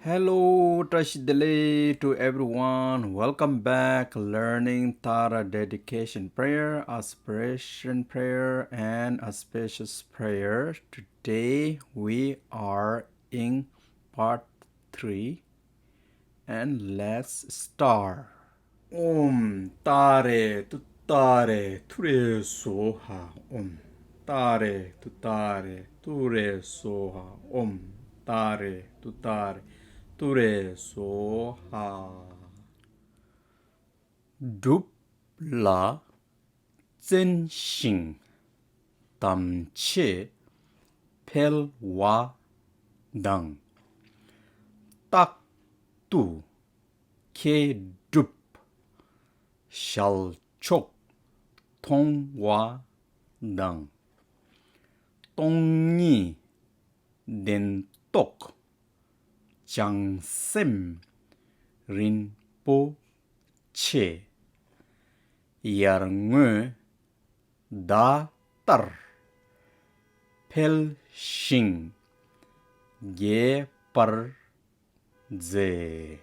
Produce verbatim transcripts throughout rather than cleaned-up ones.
Hello, བཀྲ་ཤིས་བདེ་ལེགས་to everyone. Welcome back learning Tara dedication prayer, aspiration prayer, and auspicious prayer. Today we are in part three, and let's start. ཨོཾ་ཏཱ་རེ་ཏུཏྟཱ་རེ་ཐུ་རེ་སྭཱ་ཧཱ། ཨོཾ་ཏཱ་རེ་ཏུཏྟཱ་རེ་ཐུ་རེ་སྭཱ་ཧཱ། ཨོཾ་ཏཱ་རེ་ཏུཏྟཱ་རེ་ཐུ་རེ་སྭཱ་ཧཱ། སྒྲུབ་ལ་བརྩོན་ཞིང་དམ་ཆོས་འཕེལ་བ་དང་། རྟག་ཏུ་མཁས་གྲུབ་ཞལ་མཆོག་མཐོང་བ་དང་། སྟོང་ཉིད་བདེན་རྟོག་བྱང་སེམས་རིན་པོ་ཆེ། ཡར་ངོའི་ཟླ་ལྟར་འཕེལ་ཞིང་རྒྱས་པར་མཛད།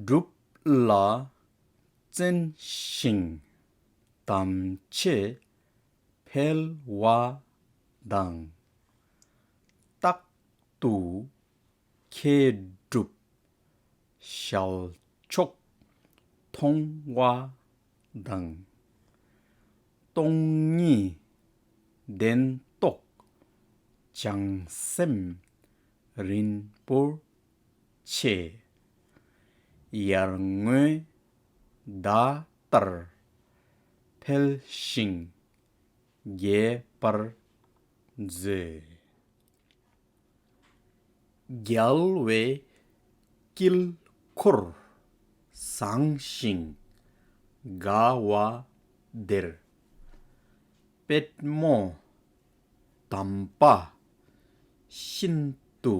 སྒྲུབ་ལ་བརྩོན་ཞིང་དམ་ཆོས་འཕེལ་བ་དང་། རྟག་ཏུ་མཁས་གྲུབ་ཞལ་མཆོག་མཐོང་བ་དང་། སྟོང་ཉིད་བདེན་རྟོག་བྱང་སེམས་རིན་པོ་ཆེ། ཡར་ངོའི་ཟླ་ལྟར་འཕེལ་ཞིང་རྒྱས་པར་མཛོད། རྒྱལ་བའི་དཀྱིལ་འཁོར་བཟང་ཞིང་དགའ་བ་དེར། པདྨོ་དམ་པ་ཤིན་ཏུ་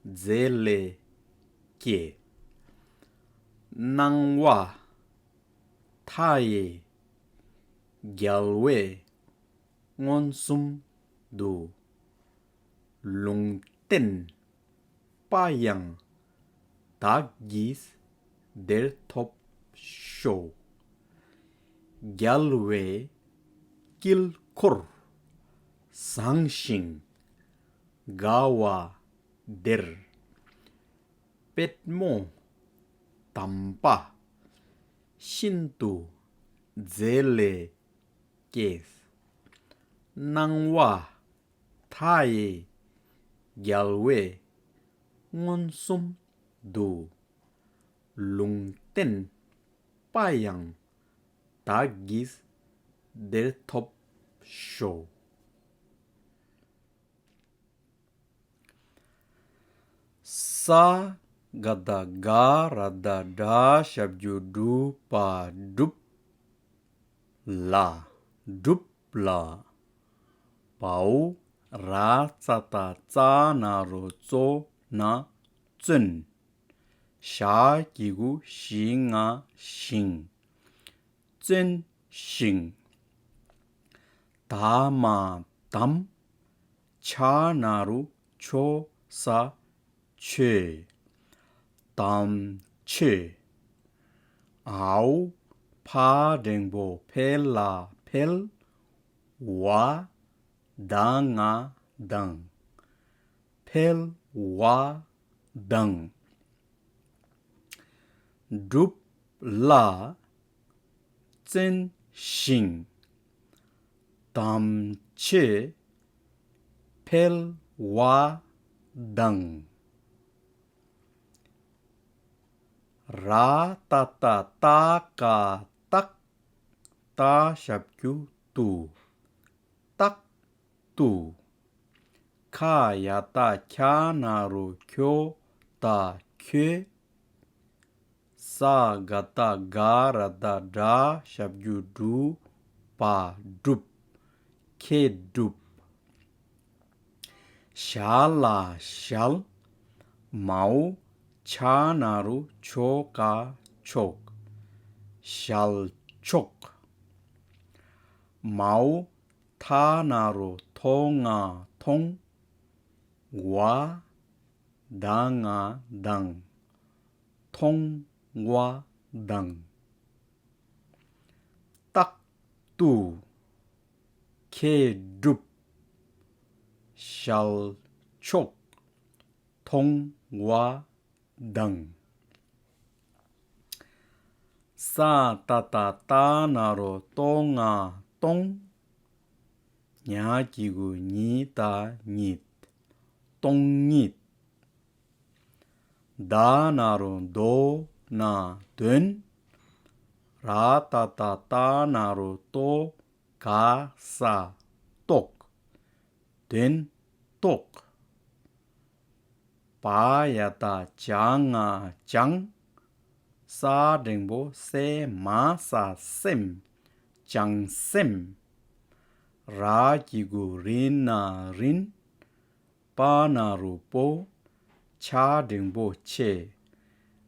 མཛེས་ལས་སྐྱེས། སྣང་བ་མཐའ་ཡས་རྒྱལ་བའི་མངོན་སུམ་དུ། ལུང་བསྟན་པ་ཡང་བདག་གིས་དེར་ཐོབ་ཤོག། རྒྱལ་བའི་དཀྱིལ་འཁོར་བཟང་ཞིང་དགའ་བ་དེར། པདྨོ་དམ་པ་ཤིན་ཏུ་མཛེས་ལས་སྐྱེས། སྣང་བ་མཐའ་ཡས་རྒྱལ་བའི་མངོན་སུམ་དུ། ལུང་བསྟན་པ་ཡང་བདག་གིས་དེར་ཐོབ་ཤོག། ས་ག་བཏགས་སྒ་ར་བཏགས་སྒྲ་ཞབས་ཀྱུ་སྒྲུ་པ་སྒྲུབ། ལ། སྒྲུབ་ལ། བའོ་ར་ཙ་བཏགས་རྩ་ན་རོ་རྩོ་ན་བརྩོན། ཞ་གི་གུ་ཞི་ང་ཞིང་། བརྩོན་ཞིང་། ད་མ་དམ། ཆ་ན་རོ་ཆོ་ས་ཆོས། དམ་ཆོས། འའོ་ཕ་འགྲེང་བུ་འཕེལ་ལ་འཕེལ། བ་ད་ང་དང་། འཕེལ་བ་དང་། སྒྲུབ་ལ་བརྩོན་ཞིང་། དམ་ཆོས་འཕེལ་བ་དང་། ར་ཏ་བཏགས་རྟ་ག་རྟགས། ཏ་ཞབས་ཀྱུ་ཏུ། རྟག་ཏུ། ཁ་ཡ་བཏགས་ཁྱ་ན་རོ་ཁྱོ་ད་ཁྱོད། ས་ག་བཏགས་སྒ་ར་བཏགས་སྒྲ་ཞབས་ཀྱུ་སྒྲུ་པ་སྒྲུབ། མཁས་གྲུབ། ཞ་ལ་ཞལ། མའོ་ཆ་ན་རོ་ཆོ་ག་མཆོག། ཞལ་མཆོག། མའོ་ཐ་ན་རོ་ཐོ་ང་མཐོང་། བ་ ད་ང་དང་། མཐོང་བ་དང་། རྟག་ཏུ། མཁས་གྲུབ། ཞལ་མཆོག་མཐོང་བ་དང་། ས་ཏ་བཏགས་སྟ་ན་རོ་སྟོ་ང་སྟོང་། ཉ་གི་གུ་ཉི་ད་ཉིད། སྟོང་ཉིད། ད་ན་རོ་དོ་ན་དོན། ར་ཏ་བཏགས་རྟ་ན་རོ་རྟོ་ག་ས་རྟོགས། དོན་རྟོགས། བ་ཡ་བཏགས་བྱ་ང་བྱང་། ས་འགྲེང་བུ་སེ་མ་ས་སེམས། བྱང་སེམས། ར་གི་གུ་རི་ན་རིན། པ་ན་རོ་པོ། ཆ་འགྲེང་བུ་ཆེ།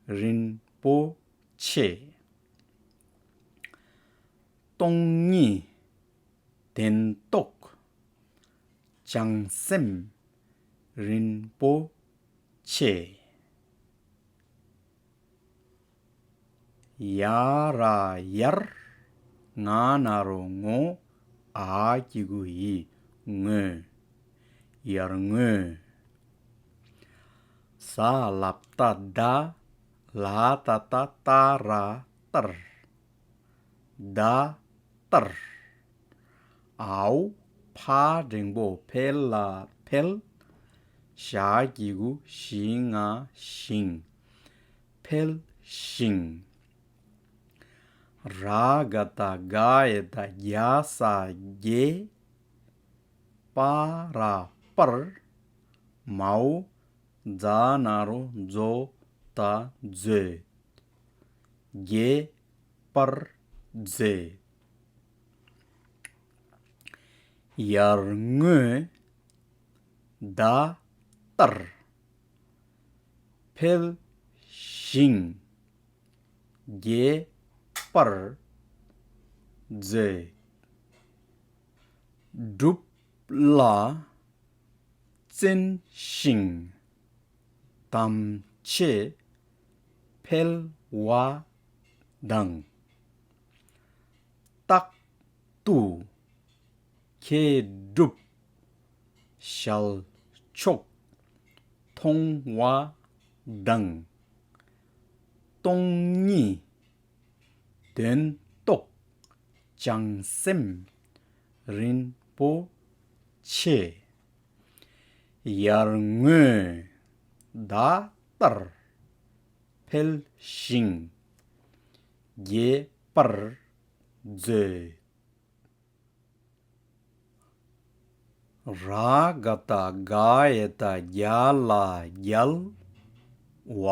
རིན་པོ་ཆེ། སྟོང་ཉིད། དོན་རྟོགས། བྱང་སེམས། རིན་པོ་ཆེ། ཡ་ར་ཡར། ང་ན་རོ་ངོ། འ་གི་གུ་འི། ངོས། ཡར་ངོས། ཟ་ལ་བཏགས་སྡ། ལ་ཏ་བཏགས་སྟ་ར་སྟར། སྡ་སྟར། འའོ་ཕ་འགྲེང་བུ་འཕེ་ལ་འཕེལ། ཞ་གི་གུ་ཞི་ང་ཞིང་། འཕེལ་ཞིང་། ར་ག་བཏགས་རྒ་ཡ་བཏགས་རྒྱ་ས་རྒྱས། པ་ར་པར། མའོ་ཛ་ན་རོ་མཛོ་ད་མཛོད། རྒྱས་པར་མཛོད། ཡར་ངོས། སྡ་སྟར། འཕེལ་ཞིང་། རྒྱས་པར་མཛོད། སྒྲུབ་ལ་བརྩོན་ཞིང་། དམ་ཆོས་འཕེལ་བ་དང་། རྟག་ཏུ། མཁས་གྲུབ། ཞལ་མཆོག་མཐོང་བ་དང་། སྟོང་ཉིད། དོན་རྟོགས། བྱང་སེམས། རིན་པོ་ཆེ། ཡར་ངོས། སྡ་སྟར། འཕེལ་ཞིང་། རྒྱས་པར་མཛོད། ར་ག་བཏགས་རྒ་ཡ་བཏགས་རྒྱ་ལ་རྒྱལ། ཝ་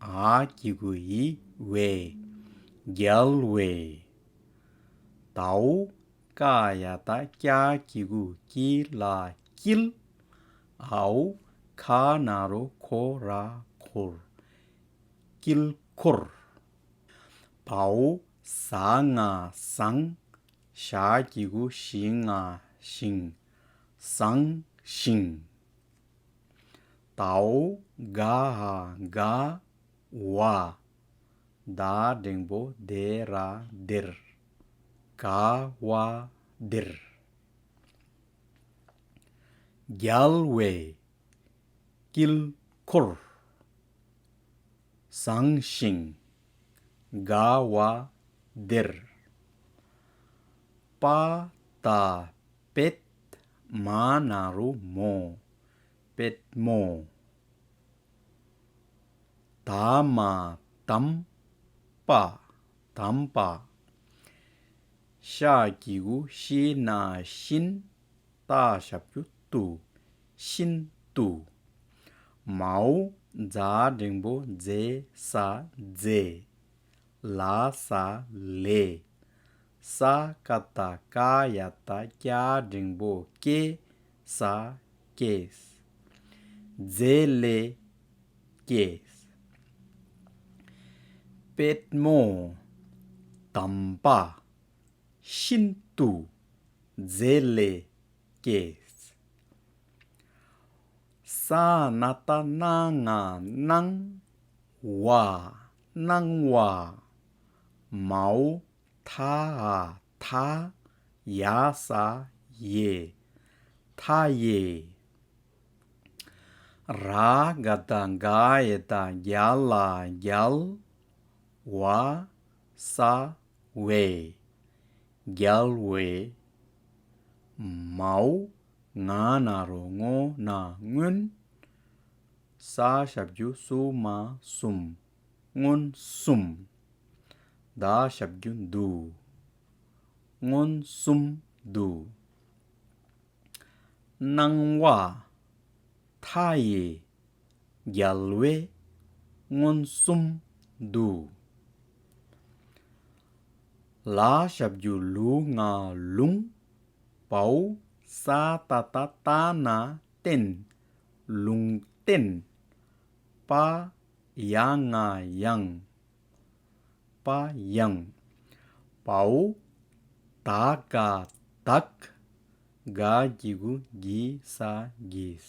འ་གི་གུ་འི་ཝེ། རྒྱལ་བའི། དའོ་ཀ་ཡ་བཏགས་ཀྱ་གི་གུ་ཀྱི་ལ་དཀྱིལ། འའོ་ཁ་ན་རོ་ཁོ་ར་འཁོར། དཀྱིལ་འཁོར། བའོ་ཟ་ང་བཟང་། ཞ་གི་གུ་ཞི་ང་ཞིང་། བཟང་ཞིང་། དའོ་ག་འ་དགའ། ཝ། ད་འགྲེང་བུ་དེ་ར་དེར། དགའ་བ་དེར། རྒྱལ་བའི། དཀྱིལ་འཁོར། བཟང་ཞིང་། དགའ་བ་དེར། པ་ད་པད། མ་ན་རོ་མོ། པད་མོ། ད་མ་དམ། པ། དམ་པ། ཤ་གི་གུ་ཤི་ན་ཤིན། ཏ་ཞབས་ཀྱུ་ཏུ། ཤིན་ཏུ། མའོ་ཛ་འགྲེང་བུ་ཛེ་ས་མཛེས། ལ་ས་ལས། ས་ཀ་བཏགས་སྐ་ཡ་བཏགས་སྐྱ་འགྲེང་བུ་སྐྱེ་ས་སྐྱེས། མཛེས་ལས་སྐྱེས། པད་མོ་དམ་པ། ཤིན་ཏུ་མཛེས་ལས་སྐྱེས། ས་ན་ཏ་སྣ་ང་སྣང་། བ། སྣང་བ། མའོ་ཐ་འ་མཐའ། ཡ་ས་ཡེ། མཐའ་ཡས། ར་ག་བཏགས་རྒ་ཡ་བཏགས་རྒྱ་ལ་རྒྱལ། བ་ས་བས། རྒྱལ་བས། མའོ་ང་ན་རོ་ངོ་ན་སྔོན། ས་ཞབས་ཀྱུ་སུ་མ་སུམ། མངོན་སུམ། ད་ཞབས་ཀྱུ་དུ། མངོན་སུམ་དུ། སྣང་བ། མཐའ་ཡས། རྒྱལ་བས། མངོན་སུམ་དུ། ལ་ཞབས་ཀྱུ་ལུ་ང་ལུང་། བའོ་ས་ཏ་བཏགས་རྟ་ན་རྟེན། ལུང་བསྟན། པ་ཡ་ང་ཡང་། པ་ཡང་། བའོ་ད་ག་བདག། ག་གི་གུ་གི་ས་གིས།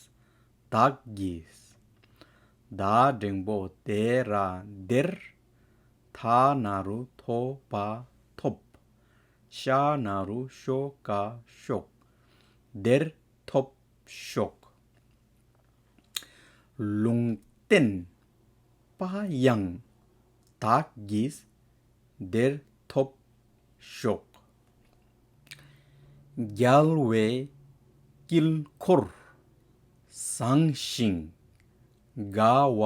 བདག་གིས། ད་འགྲེང་བུ་དེ་ར་དེར། ཐ་ན་རོ་ཐོ་བ་ཐོབ། ཤ་ན་རོ་ཤོ་ཀ་ཤོག། དེར་ཐོབ་ཤོག། ལུང་བསྟན། པ་ཡང་བདག་གིས་དེར་ཐོབ་ཤོག། རྒྱལ་བའི་དཀྱིལ་འཁོར་བཟང་ཞིང་དགའ་བ་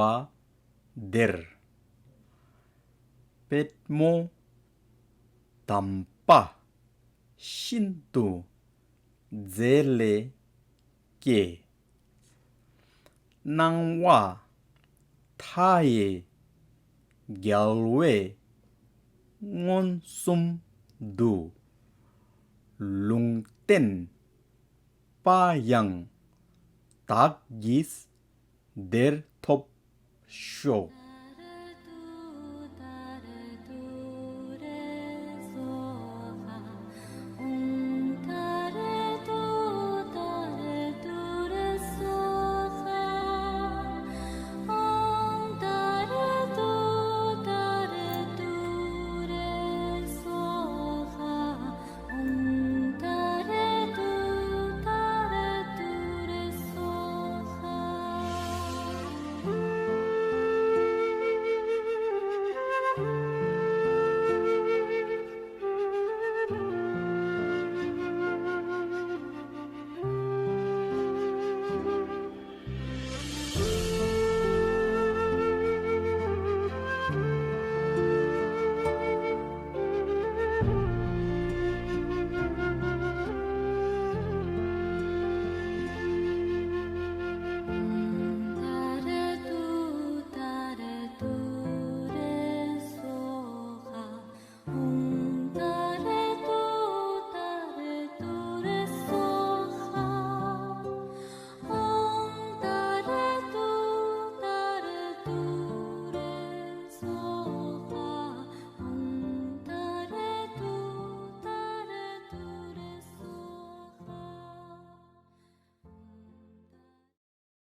དེར། པདྨོ་དམ་པ་ཤིན་ཏུ་མཛེས་ལས་སྐྱེས། སྣང་བ་མཐའ་ཡས་རྒྱལ་བས་མངོན་སུམ་དུ། ལུང་བསྟན་པ་ཡང་བདག་གིས་དེར་ཐོབ་ཤོག།